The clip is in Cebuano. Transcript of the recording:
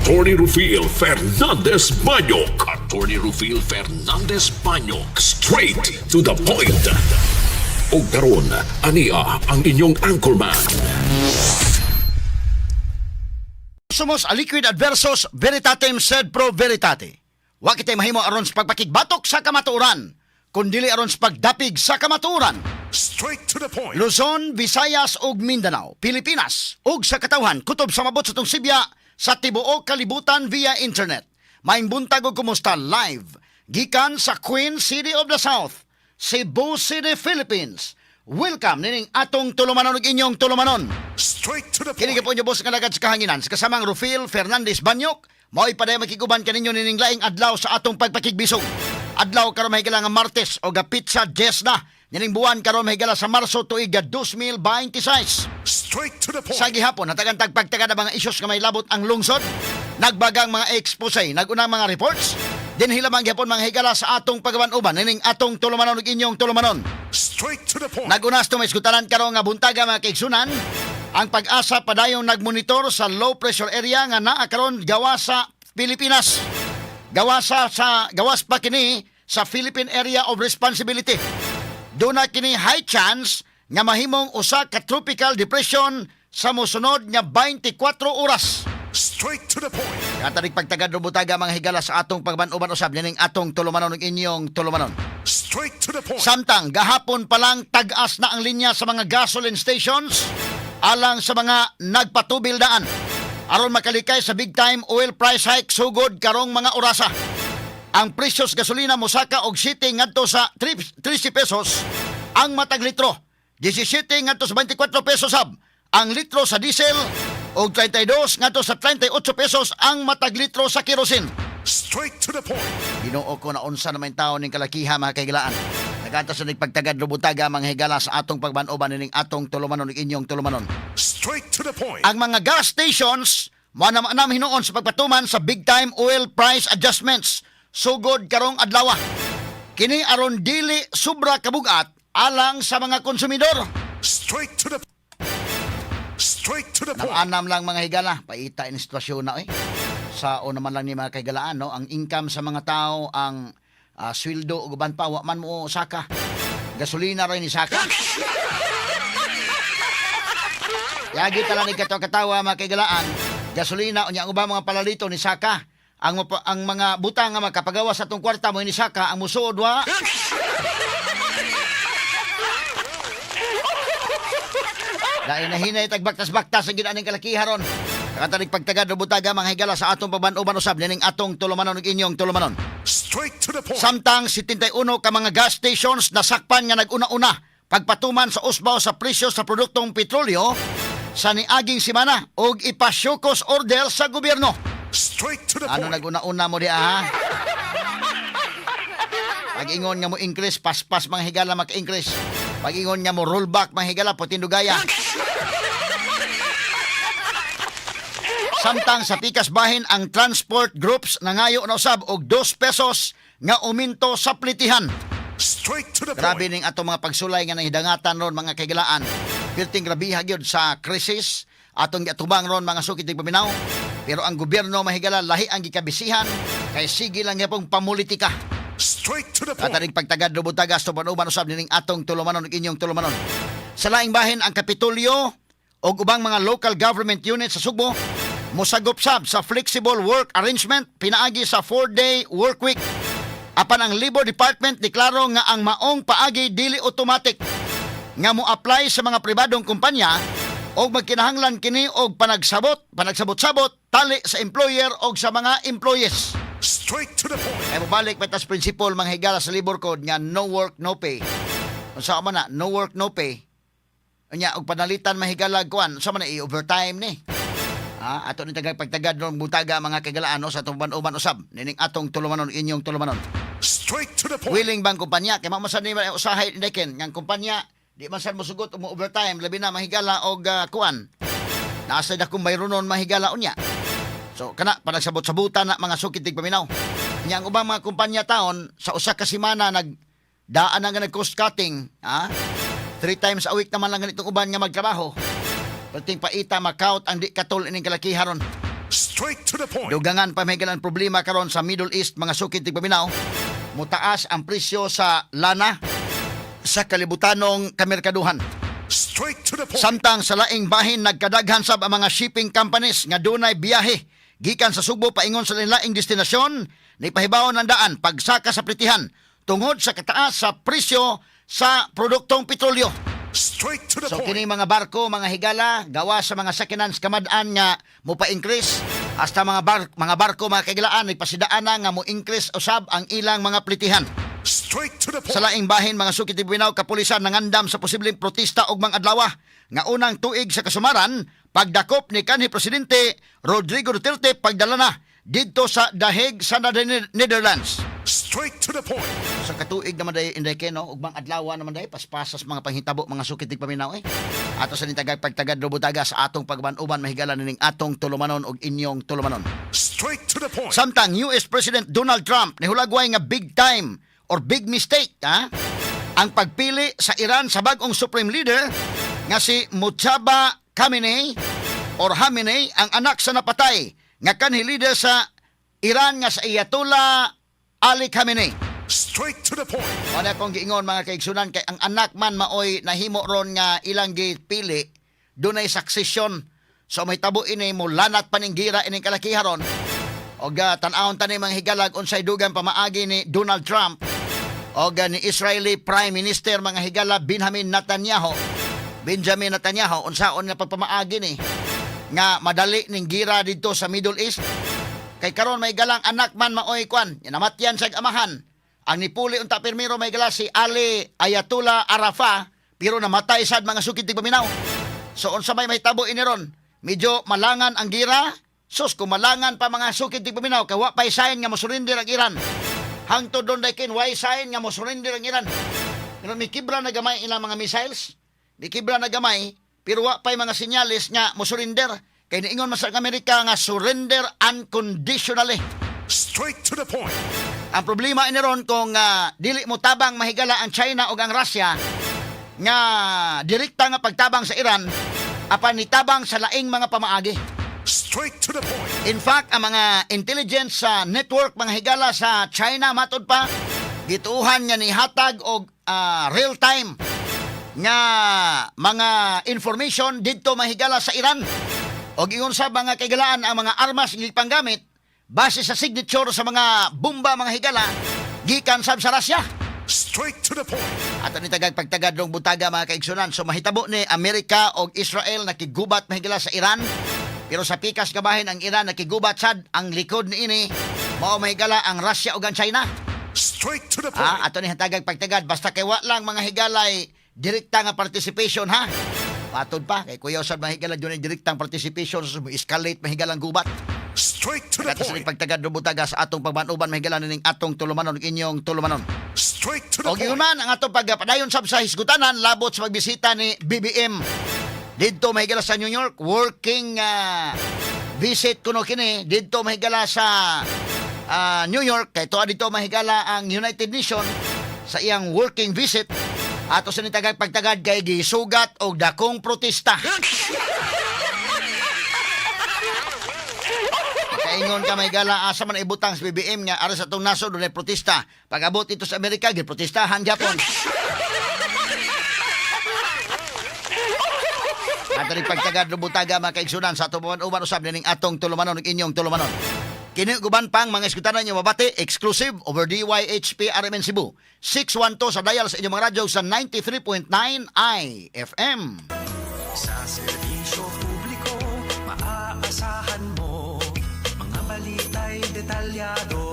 Attorney Rufil Fernandez Banyok. Attorney Rufil Fernandez Banyok. Straight to the point. Og karon, ania ang inyong anchorman. Somos aliquid adversus veritatem sed pro veritate. Wa kitay mahimo aron sa pagpakigbatok sa kamatuoran, kundili aron sa pagdapig sa kamatuoran. Straight to the point. Luzon, Visayas ug Mindanao, Pilipinas ug sa katawhan kutob sa mabot sa atong sibya sa tibuok kalibutan via internet. Maayong buntag ug kumusta live gikan sa Queen City of the South, Cebu City, Philippines. Welcome nining atong tulumanon ug inyong tulumanon. Straight to the Kini po inyo boss nga lagad sa kahanginan sa kasamang Rufil Fernandez Banyok. Mao'y paday makiguban kaninyo nining laing adlaw sa atong pagpakigbisog. Adlaw karon, mahigala, nga Martes o petsa 10 na nining buwan karon, mahigala, sa Marso, tuig 2026. Straight to the point. Sa gihapon, natagan tagpagtaga na mga isyos nga may labot ang lungsod, nagbagang mga expose, nagunang mga reports, dinhi lamang gihapon, mga higala, sa atong pagaban-uban nining atong tulumanon ug inyong tulumanon. Straight to the point. Nagunas to may iskutaran karon nga buntaga, mga kaigsunan, ang Pag-asa padayong nagmonitor sa low pressure area nga naa karon gawa sa Pilipinas. Gawa sa gawas pa kini sa Philippine Area of Responsibility. Duna kini high chance nga mahimong usa ka tropical depression sa mosunod nga 24 oras. Straight to the point. Katarik pagtagad butaga, mga higala, sa atong pagban-uban usab nining atong tulumanon ug inyong tulumanon. Straight to the point. Samtang gahapon pa lang, tag-as na ang linya sa mga gasoline stations alang sa mga nagpatubil daan aron makalikay sa big time oil price hike sugod karong mga orasa. Ang presyo sa gasolina mosaka og 7 ngadto sa 13 pesos ang matag litro. 17 ngadto sa 24 pesos sab ang litro sa diesel og 32 ngadto sa 38 pesos ang matag litro sa kerosene. Straight to the point. Ginoo ko, na unsa naman taon ning kalakiha, mga kahigalaan. Naganta sa nagpagtagad lubutaga, mga higala, sa atong pagban-uban nining atong tulumanon ug inyong tulumanon. Straight to the point. Ang mga gas stations mo na nam hinuon sa pagpatuman sa big time oil price adjustments sugod karong adlaw. Kini aron dili sobra kabugat alang sa mga konsumidor. Straight to the point. Anam lang, mga higala, paita in sitwasyon na eh. Sa o naman lang ni mga kahigalaan, no? Ang income sa mga tao, ang sweldo ug uban pa, wa man mo saka. Gasolina rin ni saka. Yagi tala ni katawa katawa, mga kahigalaan. Gasolina unya ang ubang mga palalito ni saka. Ang mga butang nga makapagawa sa atong kwarta mo ni saka, ang musuod wa. Dahil nahinay tagbaktas-baktas ang ginaning kalakiharon. Nakatarik pagtagad butaga, mga higala, sa atong paban-uban usab nining atong tulumanon ug inyong tulumanon. Straight to the point. Samtang 71 ka mga gas stations nasakpan nga nag-una-una pagpatuman sa usbaw sa presyo sa produktong petrolyo sa niaging semana og ipa-show cause order sa gobyerno. Straight to the Ano point. nag-una-una mo di ah? Pag-ingon nga mo increase, paspas, mga higala, maka-increase. Pag-ingon nga mo rollback, mga higala, putindugaya. Samtang sa pikas bahin, ang transport groups nangayo na usab og 2 pesos nga uminto sa plitihan. Straight to the Grabe point. ning atong mga pagsulay nga nahidangatan ron, mga kahigalaan. Pirting grabiha gyud sa krisis atong giatubang ron, mga sukit paminaw. Pero ang gobyerno, mahigala, lahi ang gikabisihan kay sige lang gyapong pamulitika. Straight to the point. Kataring pagtagad lubutagas to panuban usab nining atong tulumanon ug inyong tulumanon. Sa laing bahin, ang Kapitolyo ug ubang mga local government units sa Sugbo mosagop sab sa flexible work arrangement pinaagi sa 4-day work week. Apan ang Labor Department deklaro nga ang maong paagi dili automatic nga mo-apply sa mga pribadong kumpanya og magkinahanglan kini og panagsabot-sabot tali sa employer og sa mga employees. Straight to the point. Kaya mobalik pa tas principle, mga higala, sa labor code nga no work, no pay. Unsa man na, no work, no pay. Unya og panalitan, mahigala, kuan, unsa man na i-overtime ni. Ah, ato ni tagag pagtagad ron butaga, mga kagalaan, no, sa atong uban usab nining atong tulumanon inyong tulumanon. Straight to the point. Willing bang kumpanya kay mao man sad ni usahay ndeken nga ang kumpanya di man sad mosugot mo overtime, labi na, mahigala, og kuan nasa dakong bayronon, mahigala, unya. So kana panagsabot-sabutan na, mga sukit tig paminaw. Nya ang ubang mga kumpanya taon sa usa ka semana nag daan na nga nag cost cutting, ha? Three times a week naman lang ganitong uban nga magtrabaho. Perting paita makaut ang di katol ining kalakiharon. Straight Straight to the point. Dugangan pa, mga higala, ang problema karon sa Middle East, mga sukid tigpaminaw. Mutaas ang presyo sa lana sa kalibutanong kamerkaduhan. Straight to the point. Samtang sa laing bahin, nagkadaghan sab ang mga shipping companies nga dunay biyahe gikan sa Sugbo paingon sa laing destinasyon ni pahibaw ng daan pagsaka sa plitihan tungod sa kataas sa presyo sa produktong petrolyo. Straight to the So point. kini mga barko, mga higala, gawa sa mga sakinan kamad-an nga mo pa-increase hasta mga barko, mga kahigalaan, nagpasidaan na nga mo increase usab ang ilang mga plitihan. Straight to the point. Sa laing bahin, mga suki tigpaminaw, kapulisan nangandam sa posibleng protesta og mga adlaw nga unang tuig sa kasumaran pagdakop ni kanhi presidente Rodrigo Duterte pagdala na didto sa Dahig sa Netherlands. Straight to the point. Sa katuig naman day, Inday Ken, no? Ug mga adlaw naman day paspasas mga panghitabo, mga suki tigpaminaw eh. Ato sa nitagag pagtagad robutaga sa atong pagban-uban, mahigala nining atong tulumanon og inyong tulumanon. Straight to the point. Samtang US President Donald Trump nihulagway nga big time or big mistake ha ang pagpili sa Iran sa bag-ong supreme leader nga si Mojtaba Khamenei or Khamenei, ang anak sa napatay nga kanhi leader sa Iran nga sa Ayatollah Ali Khamenei. Straight to the point. Wala akong giingon, mga kaigsunan, kay ang anak man maoy nahimo ron nga ilang gipili, dunay succession. So may tabo ini mo lanat paning gira ining kalakiha ron. Og tan-awon tani, mga higalag, unsay dugang pamaagi ni Donald Trump og ni Israeli Prime Minister, mga higala, Benjamin Netanyahu. Benjamin Netanyahu, unsaon nga pagpamaagi ni nga madali ning gira didto sa Middle East? Kay karon may galang anak man maoy kwan, namatyan sa amahan. Ang nipuli unta pirmiro, may gala, si Ali Ayatollah Arafa, pero namatay sad, mga sukid tigpaminaw. So unsa may mahitabo ini ron? Medyo malangan ang gira. Sus, kung malangan pa, mga sukid tigpaminaw, kay wa pay sign nga mosurrender ang Iran. Hangtod doon kin way sign nga mosurrender ang Iran. Pero mikibra na gamay ilang mga missiles. Mikibra na gamay, pero wa pay mga senyales nga mosurrender. Kay niingon man sa Amerika nga surrender unconditionally. Straight to the point. Ang problema ini ron kung dili mo tabang, mahigala, ang China o ang Russia nga direkta nga pagtabang sa Iran apan nitabang sa laing mga pamaagi. Straight to the point. In fact, ang mga intelligence sa network, mga higala, sa China matod pa gituuhan nga nihatag og real time nga mga information didto, mahigala, sa Iran. Og ingon sa mga kaigalaan, ang mga armas nga gipanggamit base sa signature sa mga bomba, mga higala, gikan sab sa Russia. Straight to the point. Ato ni tagag pagtagad rong butaga, mga kaigsunan. So mahitabo ni Amerika og Israel nakigubat, mahigala, sa Iran. Pero sa pikas kabahin ang Iran nakigubat sad, ang likod niini mao, mahigala, ang Russia ug ang China. Straight to the point. Ah, ato ni hatagag pagtagad basta kay wa lang, mga higalay, direkta nga participation ha. Patod pa kay kuya sad, mahigala, dunay direktang participation so escalate, mahigala, ang gubat. Straight to the Kato sa point. pagtagad rong butaga sa atong pagbanuban, mahigala, nining atong tulumanon ug inyong tulumanon. Straight to the O point. ingon man ang atong pagpadayon sab sa hisgutanan labot sa pagbisita ni BBM didto, mahigala, sa New York, working visit kuno kini didto, mahigala, sa New York, kay tuwa dito, mahigala, ang United Nation sa iyang working visit. Ato sa nitagag pagtagad kay gisugat og dakong protesta. Kaingon ka, may gala, asa man ibutang sa BBM nga aras atong nasod dunay protesta? Pag abot ito sa Amerika, giprotestahan gyapon. Ato ning pagtagad lubutaga, mga kaigsunan, sa atong uban usab nining atong tulumanon ug inyong tulumanon. Kini guban pang mga eskutanan nyo mabati exclusive over DYHP RMN Cebu. 612 sa dial sa inyong mga radyo sa 93.9 IFM. Sa serbisyo publiko, maaasahan mo. Mga balita'y detalyado.